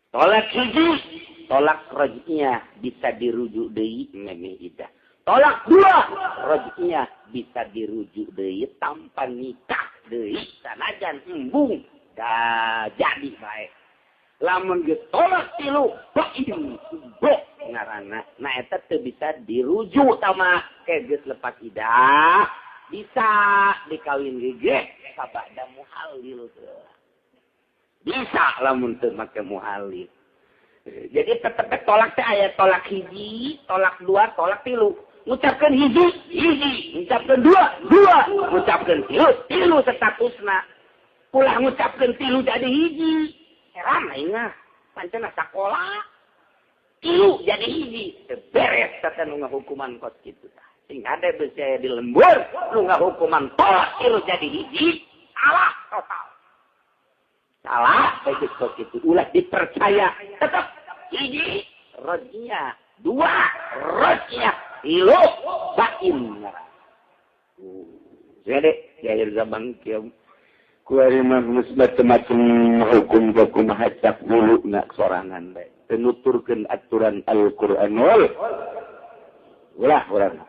Talak hiji, talak raj'iyah bisa dirujuk deui memeh idah. Talak dua, raj'iyah bisa dirujuk deui tanpa nikah deui, sanajan embung da jadi bae. Lamun geus talak tilu, bain bok ngaranna. Nah, eta teu bisa dirujuk tama ke geus lepas idah, bisa dikawin ge sabada muhalil, bisa lamun teu make muhalil. Jadi tetep tolak teh aya tolak hiji, tolak dua, tolak tilu. Ngucapkeun hiji, hiji, ngucapkeun dua, dua, ngucapkeun tilu, tilu statusna. Ulah ngucapkeun tilu jadi hiji. Heran aing mah, pancen sakola tilu jadi hiji, beres teh nu ngahukuman kos kitu tah. Sing hade beusi aya di lembur nu ngahukuman tolak tilu jadi hiji, salah total. Salah bagus kos kitu, ulah dipercaya. Tetep hiji raj'iyah, dua raj'iyah, tilu bain. Jadi di akhir zaman kieu kuari mah geus macem-macem hukum, kumaha cak na sorangan bae. Teu nuturkeun aturan Al-Qur'anul. Ulah urang.